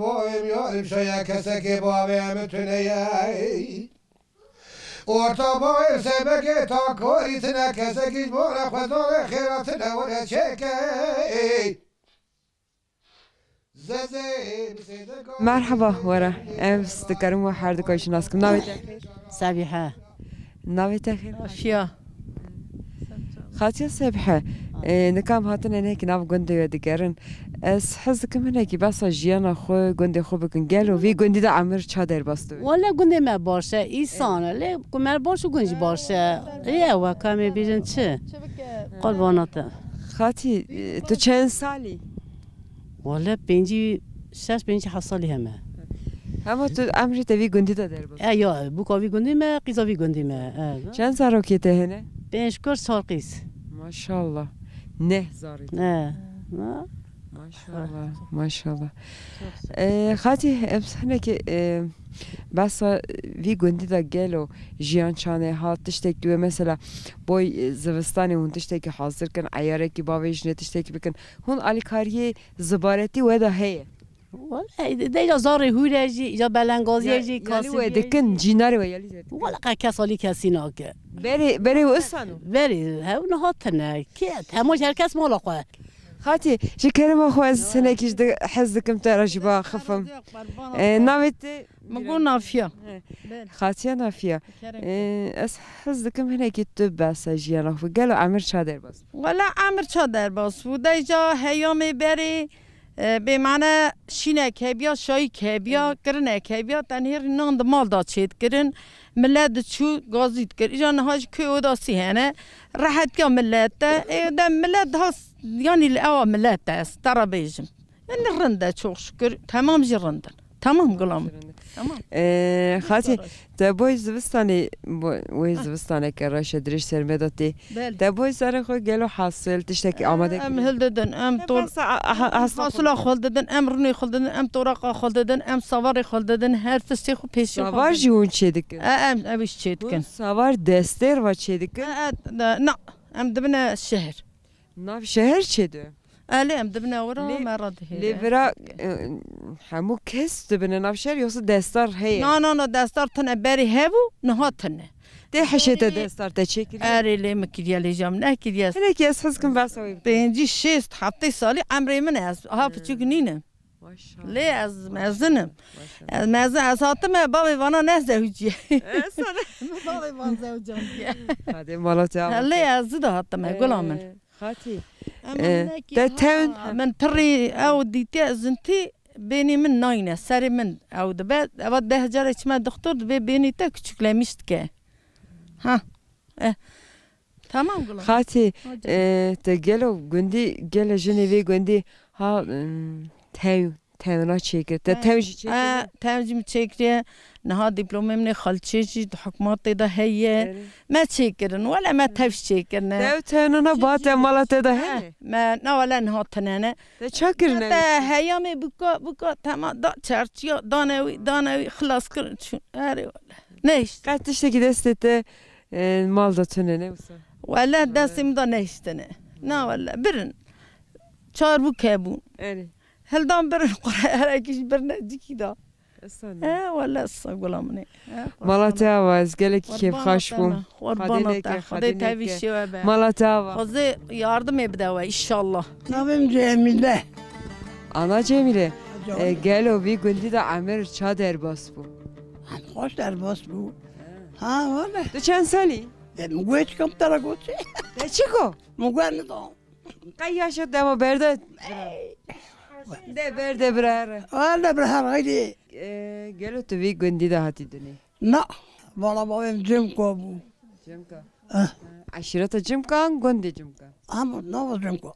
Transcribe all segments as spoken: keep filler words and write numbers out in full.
bavê miyarim şaya kesekê bavê em tuneye. Orta bavê sebekê ta korî tine kesekî ji bona xwezanê xêra tine were çêke. Merhaba, were. Em dikarin we her duka jî nas kim. Navê te xêr? Sebîhe. Navê te xêr? Afiya. Xatiya Sebîhe, e, nika em hatine hinekî nav gundê we digerin. Ez hez dikim hinekî behsa jiyana xwe, gundê xwe bikin. Gelo vî gundî de emir ça derbas dibe? Wele gundê me baş e, îsan e. Lê ku me baş û gund jî baş e. Ê, ew e, ka em ê bêjin çi? Qurbana te. Xatî, e, tu çend salî? Wele pêncî şeş, pêncî heft salî heme. Hema tu emrê te vî gundî de derbas? E, ya, bûka vî gundî me, qîza vî gundî me. E. Çend zarokê te hene? Pênc kur, çar qîz. Maşallah. Neh zarê te. E. Ha? Maşallah, maşallah. E, Xatî, em hinekî, e, behsa vî gundî de gelo jiyan çane hat, tiştek diwe mesela boy, e, zivistanê hûn tiştekî hazir kin, eyarekî bavê jinê tiştekî bikin. Hûn alîkariyê zibaretî we de heye? Wele, de ya zarê hûre jî, ya belengaziyê jî, yalî kasî we dikin, cînarê we yalî zêde dikin. Wele qe kes alî kesî nake. Berê, berê û isano? Berê, hew niha tine. Kê, hema ji her kes mala xwe. Xatî, ji kerema xwe ez hinekî ji di-, hez dikim te re jî ba xifim. E, navê te? Min got Nafiya. He. Belê. Xatiya Nafiya. Kerem. E, ez hez dikim hinekî tu behsa jiyana xwe. Gelo emir ça derbas? Wele emir ça derbas bû. Deyca heyamê berê E, bê mane şînek hebiya, şayîk hebiya, kirinek hebiya, tenhêrî nan di mal da çêdikirin. Milet diçû gazî dikir. Îja niha jî kê oda sî hene. Rehetiya milet de. E, de milet daha s-, yanî li ewa milet de ez te re bêjim. Yanî rind e, çok şükür. Temam jî rind in. Tamam, gulam. Tamam. Ee, Xatî, te boy zivistanê, bo-, wê zivistaneke reşe dirêj ser me de tê. Belê. Te boy zarê xwe gelo hasil, tiştekî amade Em kiriye? Hildidin, em Te tor-, behsa a-, a-, hasta fasula xwe didin, em rûnê xwe didin, em toraqa xwe didin, em savarê xwe didin, her tiştê xwe pêşî xwe Savar didin. Jî hûn çêdikin? E, em, ev iş çêdikin. Hûn savar destêr va çêdikin? E, e, de, na, em dibine şehir. Nav şehir çêdiyo? Elê em dibine wira Lê, me re dihêre. Lê vira, e, hemû kes dibine nav şehir, yoksa destar heye? Na, na, na, destar tine berê hebû, niha tine. Tê hişê te destar te çêkiriye? Erê lê min kiriye, lê jam nekiriye. Hinekî ez hez kim behsa wê bikim. Pêncî, şêst, heftê salî emrê min e, ez ha piçûk nînim. Maşallah. Lê ez mezin im. Maşallah. Ez mezin, ez hatime bavê vana nezewiciye. Bavê van zewcandiye. Xadê mala te ava. Lê ez zû de hatime, gula min. Ee, Xatî. Em Ee, hinekî te ha, tewn- min pirî ew dîtiye zintî bênî min nayne, serê min ew dibe. Eva deh carê çime doktor dibe bênî te küçüklemiş dike. Ha. Eh. Tamam, gulam. Xatî, Hocam. E, te gelo gundî, gele jinê vê gundî ha, em, tew, tewna çêkir. Te He. tew jî çêkir? E, tew jî min çêkiriye. Niha dîplomê min ê xalçê jî di hikûmetê de heye. Erê. Me çêkirin. Wele me tev jî çêkirine. Tew, tewnana ba te mala te de He, hene? Me, na wele niha tine ne. Te ça kirine? Te heyamê bika, bika, tema da çerçiya, dane wî, dane wî, xilas kirin çûn. Erê wele. Ne işte. Qet tiştekî destê te, e, mal da tune ne wisa? Wele destê min da nehiştine. Na wele, birin. Çar bû ke bûn. Erê. Hildan birin, qureyarek jî birine cikî da. Esa ne? E, wele esa gula min ê. E, Mala te ava, ez gelekî kêfxweş bûm. Qurbana te me, qurbana te, Xwedê tevî şêwe be. Mala te ava. Xwezê yardimê bide we, inşallah. Navê min Cemîle. Ana Cemîle, Cemîle. E, gelo vî gundî de emir ça derbas bû? Em xweş derbas bû. Ha, wele. Tu çend salî? E, min guhê çi kam te re got çi? Te çi got? Min guhê nida. Qey yaşa dema berde. De berde bira here. Wele bira here, haydi. E, gelo tu vî gundî de hatî dinê? Na, bala bavê min Cimka bû. Cimka. Eh. Eşîreta Cimka, gundê Cimka. Ama nava Cimka.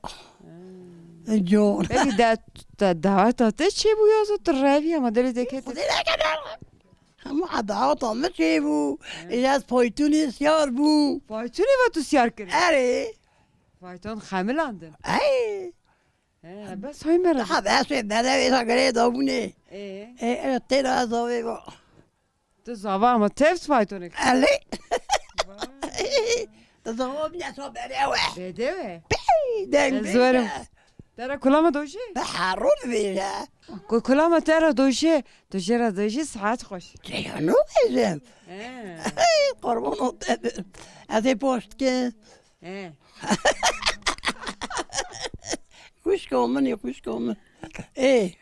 Con. Peki de, de, daweta te çê bû ya zû tu revî ama dilê te kete? Dilê kete. Ama daweta min çê bû. Hı. Ez paytûnê siyar bû. Paytûnê ve tu siyar kirî? Erê. Paytûn xemilandin. Ey. He, bes hay mera. Ha, bes wê bedevê sa girê dabûnê. Ee? Ee, evet, tê da zavê va. Tu zava ama tevs faytonik. Elê. Vay. Tu zava bine sa bedewe. Bedewe? Pey, deng Ez bêje. Zorim. Tera kulama doji? Be harun bêje. Ku kulama tera doji, tu jera doji saat xweş. Ceyano bêjim. He. Qurban o te. Ez ê poşt ke. He. Xwişka min ê, xwişka min. Ê.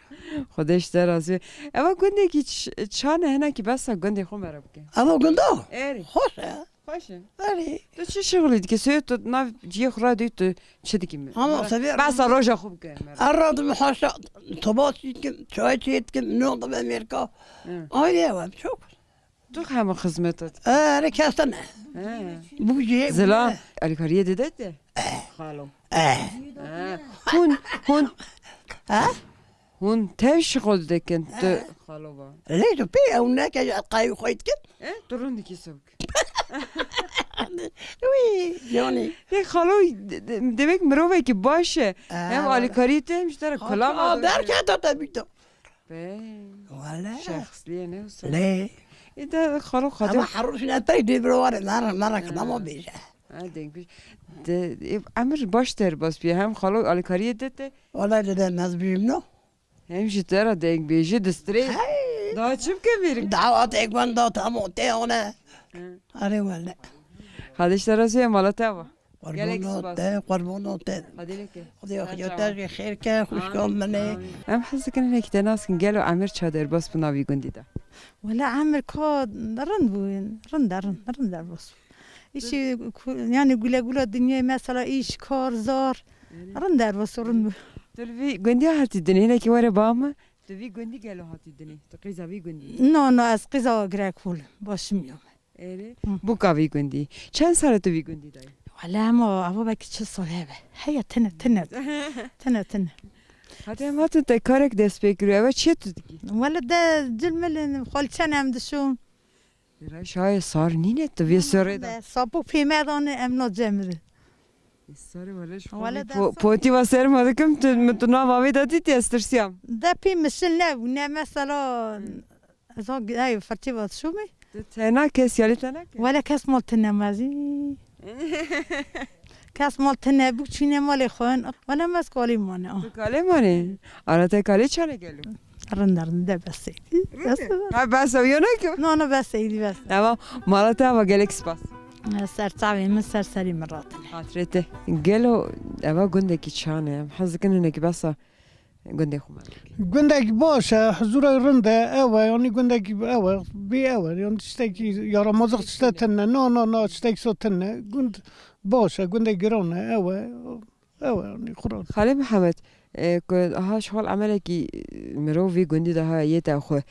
Xwedê ji te razî. Eva gundekî ç-, çan e, hinekî behsa gundê xwe me re bike. Eva gunda? Erê. Xweş e. Xweş e. Erê. Tu çi şixulî dike? Soyê tu nav ciyê xwe radî tu çi dikî me? Ama sebê Behsa roja xwe bike me re. Erra dime haşa toba çî dikim, çay çê dikim, non dime mêrka. Hı. Ayrı ev em çok. Tu hema xizmeta dikî? Erê, kes tune. He. Bû jê, Zila, bû ne. Alîkariyê dide te? Eh. Xalo. Eh. He. Hûn, hûn, Ha? Hûn tev şixul dikin, tu Eh. xalo va. Lê tu pê ew neke ji qayî xwe dikin? Eh, tu rindikî sewk. Wî, yanî. Lê xalo, de-, de-, demek mirovekî baş e. Eh, Hem wala. Alîkariyê te hem ji te re Xalo, kulam a, a, derkete te bîto. Be. Wala. Şexsliyê ne wisa. Lê. Ê de xalo xwedê. Ama herû şine pey dê biro ware, nara, nara Ha. Kınama bêje. Ha, deng bêj. De, e, emir baş derbas bîye. Hem xalo alîkariyê de te. Wala dede, ez bîm no. Hem ji te re deng bêjî distrê. Hey. Daha çi bike mêrik? Dawa te gwen da tam o te one. Hı. Are wala. Xwedê ji te razî ye, mala te ava. Gelek Qurbano spas. Te, qurbano te. Xwedê leke. Xwedê Her xiyata zaman. Jî xêr ke, xwişka Amin, min ê. Amin. Em hez dikin hinekî te nas kin, gelo Emir ça derbas bû navî gundî de? Wela Emir ka rind bû, rind de, rind, rind derbas bû. Îşî ku-, yani gule gula dinyayê mesela îş, kar, zar, Öyle. Rind derbas bû, rind bû. Tu li vî gundî hatî dinê, hinekî were ba min. Tu vî gundî gelo hatî dinê? Tu qîza vî gundî? No, no, ez qîza Girekol im. Başim yom. Erê. Hı. Bûka vî gundî. Çend sal e tu vî gundî de yî? Wele hema ava belkî çil sal hebe. Heya tine, tine. Tine, tine. Hadi em hatin te karek dest pê kiriyo. Eve çi tu dikî? Wele de cilmilin, xalçen em dişûn. Reşayê sar nîne tu vê serê de. Sapû pê me dane em nacemirin. Sarê wele ji Wele xwe de po-, sar- potî va ser ma dikim, tu, min tu nav avê de dîtî, ez tirsiyam. De pê mişil nebû, ne mesela, ez ha g-, ey, ferçê va dişûmê. Tu tena kes, yalê tena kes? Wele kes mal tine mezî. Kes mal tine bû, çûne malê xwe. Wele mez kalê mane, ah. Tu kalê mane? Ara te kalê çane gelo? Rinde rinde bes seydî. Rinde? Ha, bes ew yone ki? No, no, bes seydî, bes. Eva, mala te eva, gelek spas. Ser çavê min, ser serî min ratine. Xatirê te. Gelo eva gundekî çan e? Em hez dikin hinekî besa gundê xwe me. Gundekî baş e, huzûra rind e, ew e, yanî gundekî ew e, bê ew e, yanî tiştekî yaramazlik tişte tune, na, na, na, tiştekî so tune. Gund baş e, gundê giran e, ew e, ew e, yanî xura. Xalê Mihemed, e, ku ha ji xwe emelekî, e, mirov vî gundî de ha yê te xwe,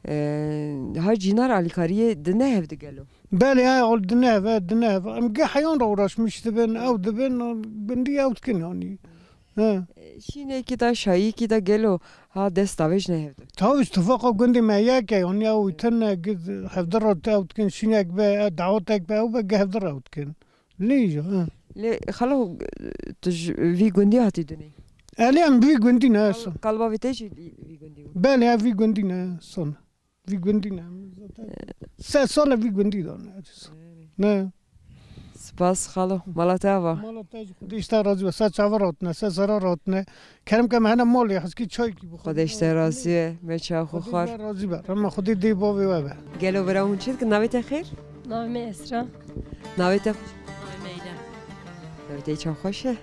e, ha cînar alîkariyê dine hev digelo? Belê, he, ol dine hev, he, dine hev. Em geh heyan re uğraşmış dibin, ew dibin, gundî ew dikin yanî. He. E, şînekî de, şayîkî de gelo ha dest davêj ne hev de? Tabii, tifaqa gundê me yek e, yanî ew tune, gid hevdir re ew dikin, şînek be, e, dawetek be, ew be, geh hevdir re ew dikin. Lê jî, ha. Lê xalo, tu ji vî gundî hatî dinê? Elê em vî gundî ne, Kal-, son. Kalbavê te jî vî gundî bû? Belê, ev vî gundî ne, son. Vî gundî ne. Se sal e vî gundî de ne. Ne. Spas xalo, mala te ava. Mala te jî Xwedê ji te razî be. Se çava ratine, se sera ratine. Kerem ke me hene malê heskî çaykî bixwe. Xwedê ji te razî be, me çawa xwe xwar. Xwedê ji te razî be. Rema Xwedê dê bavê we be. Gelo bira hûn çi dikin? Navê te xêr? Navê me Esra. Navê te xweş? Navê me Eylem. Navê te çawa xweş e?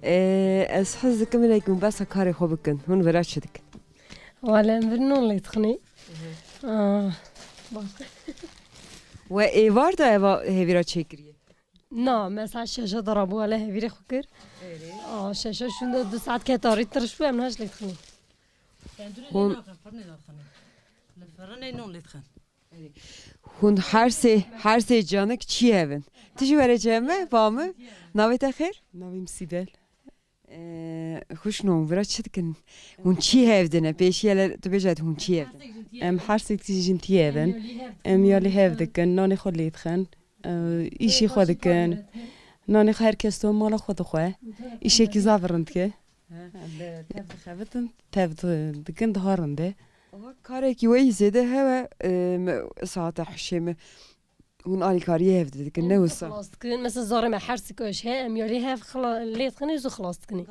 Ee, ez hez dikim hinek hûn behsa karê xwe bikin. Hûn vira çi dikin? Wele em vir non lê dixinê. Aa, bak. We êvar de eva hêvîra çêkiriye? Na, mesela şeşe de rabû hele hevîrê xwe kir. Erê. Aa, şeşe şûnde du saet ketarî tiriş bû, em naş lê dixinê. Tendurê lê naxin, firnê de dixinê. Li firinê non lê dixin. Hûn her sê, her sê canik çî hev in? Tu jî were cem me, ba min. Navê te xêr? Navê min Sîbel. Ee, xwişk, hûn vira çi dikin? Hûn çî hev dine? Pêşî hele tu bêje, hûn çî hev dine? Em her sê jin tî hev in. Em ya lê hev dikin, nanê xwe lê dixin, e, îşê xwe dikin. Nanê xwe her kes to mala xwe dixwe. Îşekî zaf rind dike. Em bi tev dixebitin, tev di-, dikin daha rind e. Aha, karekî weyî zêde hewe, e, me, saeta hişê me. Hûn alîkariyê hev dikin, ne wisa? Xilas dikin. Mesela zarê me her sikoş he, em ya lê hev xila-, lê dixinê zû xilas dikinê.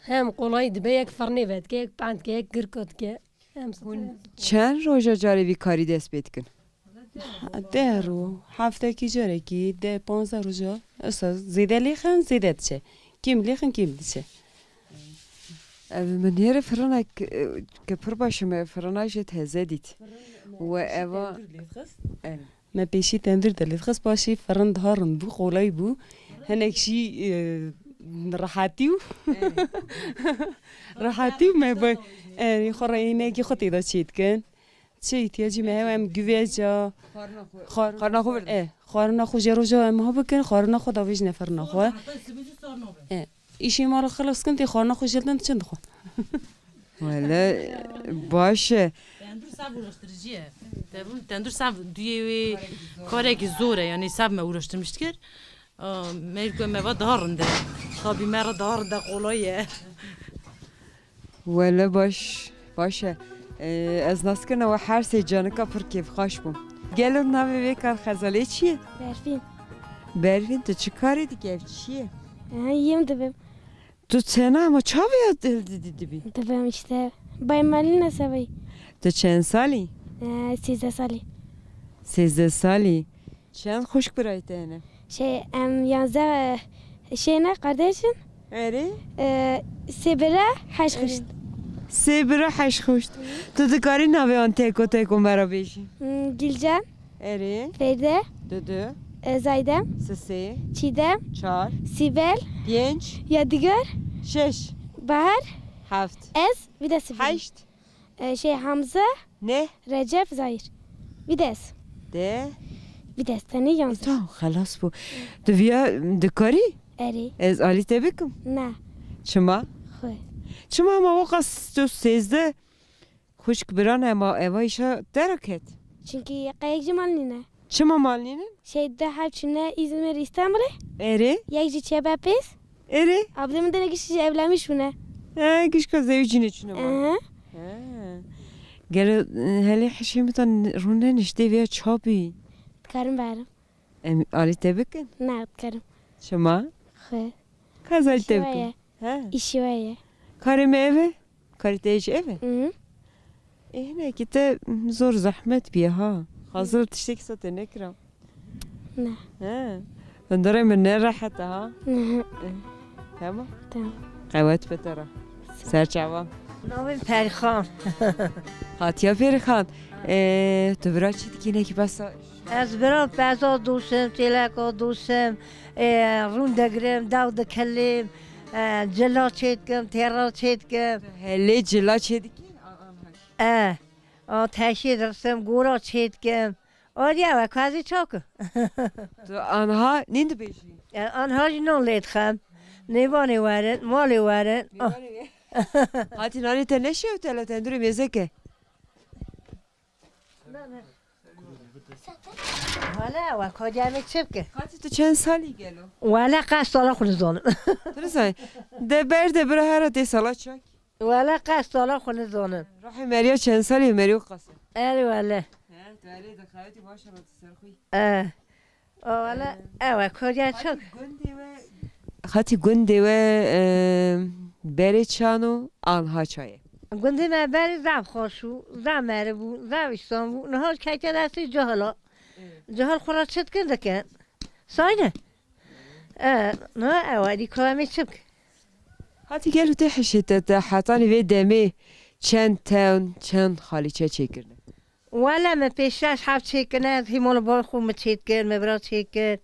Hem qolay dibe, yek firnê vedike, yek pend dike, yek girka dike. Em Hûn çend roja carê vî karî dest pê dikin? Deh roj, heftekî carekî, deh, panzdeh roja. Esa zêde lêxin, zêde diçe. Kêm lêxin, kêm diçe. Ev min nêre firinek, e, ke pir baş e, me firina jê teze dît. We eva. Tendûr lê dixist. Evet. Me pêşî tendûr de lê dixist, paşî firin daha rind bû, qolay bû. Hinek jî, e, rehetî û rehetî û me bi, e, xwe re înekî xwe tê de çêdikin. Çi îhtiyacî me heye, em guveca, xwar-, xwarina xwe, e, xwarina xwe jê roja em ha bikin, xwarina xwe davêjine firina xwe. E, îşê me re xilas kin, tê xwarina xwe jê didin, çin dixwe. Wele, baş e. Tendûr sav uğraştırıcı ye. Tendûr, tendûr sav duyê wê karekî zor e, yanî sav me uğraştırmış dikir. Aa, me ku me va daha rind e. Tabî me re daha rind e, qolay e. Wele baş, baş e. Ee, ez nas kirina we her sê canika pir kêfxweş bûm. Gelo navê vê kar xezalê çi ye? Berfîn. Berfîn, tu çi karê dikî, ev çi ye? Aha, yêm dibim. Tu çêna, ama çavê ya dil didî dibî? Dibim işte. Baymalî ne sevey. Tu çend salî? Ee, sêzdeh salî. Sêzdeh salî. Çend xwişk birayê te hene? Şey, em yanzdeh, e, şey ne, kardeşin? Erê. Ee, sê bira, heşt xwişk. Sê bira, heşt xwişk. Tu dikarî navê wan teko teko me re bêjî? Hmm, Gülcan. Erê. Feride. Dudu. E, Zayde. Sisê. Çiğdem. Çar. Sibel. Pênc. Yadigar. Şeş. Bahar. Heft. Ez. Bir de sıfır. Heşt. Ee, şey, Hamza. Ne? Recep, Zahir. Bir de ez. De. Bir de ez, tenê yanlış. E, tamam, xelas bû. Tu viya dikarî? Erê. Ez alî te bikim? Ne. Çima? Xwe. Çima ma weqas tu sêzdeh xwişk biran e, ma eva îşa te re ket? Çünkü qeyek jî mal nîne. Çima mal nînin? Şey, du heb çûne Îzmîr, Îstanbulê. Erê. Yek jî çêbe pês. Erê. Abdê min de ne giş jî evlenmiş bûne. He, gişka zewicîne çûne mal. Aha. He. Gelo, e, helê hişê min tan rûne niştê vêya çapî. Dikarim berim. Em alî te bikin? Ne, dikarim. Çima? Xwe. Ka ez alî te bikim? He. Îşi we ye. Karê me ev e? Karê te jî ev e? Hı hı. Ê, hinekî te zor zehmet bîye ha. Xazil tiştekî sa te nekira. Ne. He. Hundirê min ne rehet e ha. Hı hı. Eh, tamam. Tamam. Qewet be te re. Ser çavan. Navê Perxan. Hatiya Perxan. Ê, tu bira çi dikî hinekî besa? Ez bira peza dûsim, çêleka dûsim, ê, rûn digirim, dew dikelîm, e, cila çêdikim, têra çêdikim. Helê cila çêdikî? E, a teşê dirsim, gora çêdikim. Adiye we kazî çak. Tu anha nîn dibêjî? E, anha jî nan lê dixem. Nêvanê werin, malê werin. Hatî nanê te neşewte la tendurê mêzeke? Wele ew e, ka cem ê çi bike? Hatî tu çend salî gelo? Wele qet sala xwe nizanim. Tu nizanî? De berde bira hera tê sala çak. Wele qet sala xwe nizanim. Ruhê meriya çend salî meriyo qase? Erê wele. He, tu erê de xewetî maşallah tu ser xwe. E. O wele ew e, koriya çok. Xatî gundê we, xatî gundê we, e, berê çan û anha çaye? Gundê me berê zaf xweş û zaf merib û zaf îslam bû. Niha keke destê cahila. Evet. Cahil xwe ra çi dikin dikin. Sayne. E, niha ew e, dî ka em ê çi bikin? Hatî gelo tê hişê te, te hetanî vê demê çend tewn, çend xalîçe çêkirine? Wele min pêş şeş heb çêkirine, ez hî mala bavê xwe min çêdikir, min bira çêkir.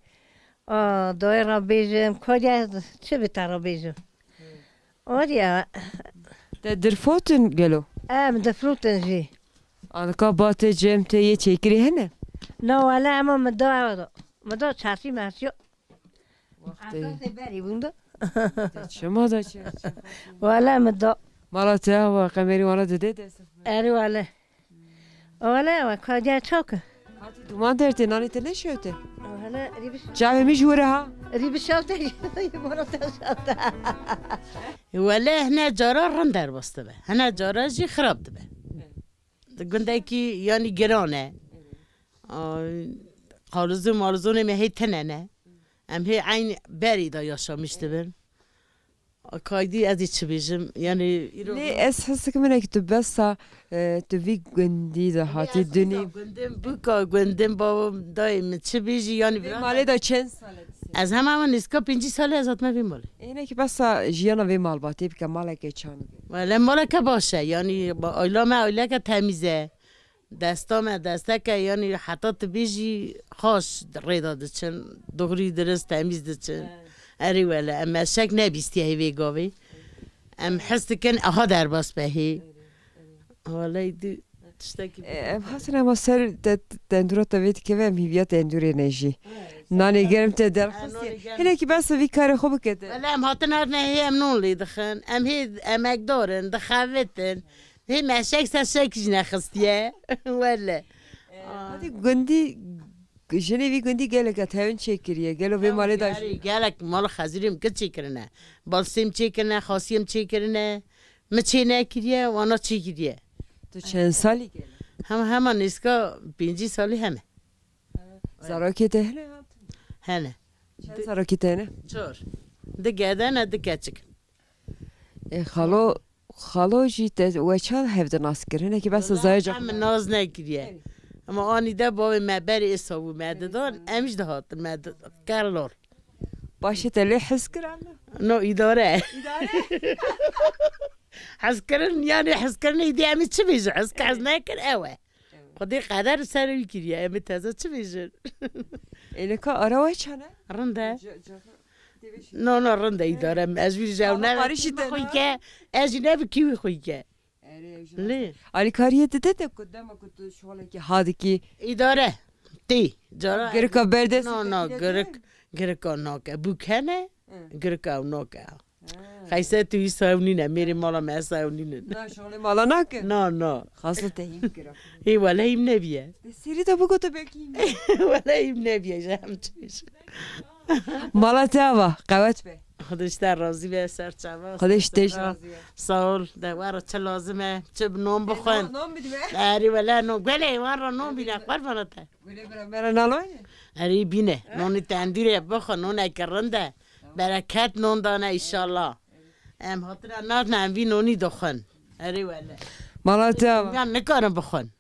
A, dayê re bêjim, kariya ez çi bi te re bêjim? Ariye. Te dirfotin gelo? Em difirotin jî. Anika ba te cem te yê çêkirî hene? Na wele ema min da ew da. Min da çerçî merçî. Wextê. Esasê berî bûn da. Te çima da çi? Wele min da. Mala te awa, qemerî wana dide dest. Erê wele. Wele ew e, kadiya çak e. Hatî duman dertê, nanê te neşewte? Wele rîbiş. Çavê min ji were ha. Rîbiş şewte, mala te şewte. Wele hine cara rind derbas dibe. Hine cara jî xirab dibe. Di gundekî yanî giran e. A, qalûzû malûzûnê me hê tine ne. Em hê eyn berî de yaşamiş dibin. A, kaydî ez ê çi bêjim? Yanî îro Lê ez his dikim hinekî tu besa, e, tu vî gundî de hatî dunî. Gundin bûka, gundin bavim dayê min çi bêjî, yanî Vê vira malê de çend sal e? Ez hema min nîska pêncî salê ez hatime vê malê. Hinekî besa jiyana vê malbatê bike, maleke çan e? Wele maleke baş e, yanî ba-, aîla me aîleke temîz e. Desta me desteke, yanî heta tu bêjî xaş rêda diçin, dixurî dirist temîz diçin. He. Erê wele, em meşek nebîstiye hê vê gavê. Em his dikin, aha derbas be hê. Erê, erê. Walay dû tiştekî E, em hatin ema ser te, tendûra te vê dikeve, em hîviya tendûrê ne jî. He, Nanê germ te derxistiye. Nanê germ. Hinekî bes vî karê xwe bike te. Wele em hatin hatine hê em non lê dixin. Em hê emekdar in, dixevitin. Hê meşek ser şek jî nexistiye. Wele. E, hatî gundî, jinê vî gundî gelek e tevin çêkiriye. Gelo vê malê de Gelek, gelek mal xezirî min çêkirine. Balsêm çêkirine, xasiyê min çêkirine. Mi çê nekiriye, wana çêkiriye. Tu çend salî gelo? Hem, hema nêzîka pêncî salî heme. Zarokê te hene? Hene. Çend zarokê te hene? Çar. Di gede ne, di keçik. E, xalo, xalo jî te we çawa hev di nas kir? Hinekî bes Wela zaya ca em nas nekiriye. Ema anî de bavê me berê êsa bû me didan, em jî dihatin me di-, ker lor. Başê te lê hez kir an? No, îdare. Îdare? Hezkirin, yanî hezkirinê dî em ê çi bêjin? Hez, hez nekir ew e. Xwedê qeder ser wî kiriye, em ê teze çi bêjin? Êleka ara we çane? Rind e. Ca-, ca-, No, no, rind e îdare. Ez jî ji ew Ama ne Parîşî te xwî ne. Ke. Ez jî ne bi kîwî xwî ke. Lê. Alîkariyê dide te ku dema ku tu şolekî hadikî. Îdare. Tê. Cara. Girka berdest. No, no, girik, girika nake. Bûkene. Girika ew nake. Xeyse tu wî saw nîne. Mêrê mala me saw nînin. Na şolê mala nake. No, no. Xaso te hîm kira. Ê wele hîm nebiye. Te sêrî de bigote belkî hîm. Wele hîm nebiye. Ji hem çûş. Mala te ava, qewet be. Xwedê ji te razî be, ser çava. Xwedê ji te jî razî be. Sağ ol. De were çi lazim e? Çi bi non bixwin? Non bidime. Erê wele non. Gelê wan ra non bîne, qurbana te. Gulê bira me re naloyne. Erê bîne. Nonê tendîrê bixwe, noneke rind e. Bereket non dane inşallah. Em hatira natin, em vî nonî dixwin. Erê wele. Mala te ava. Yan nikarin bixwin.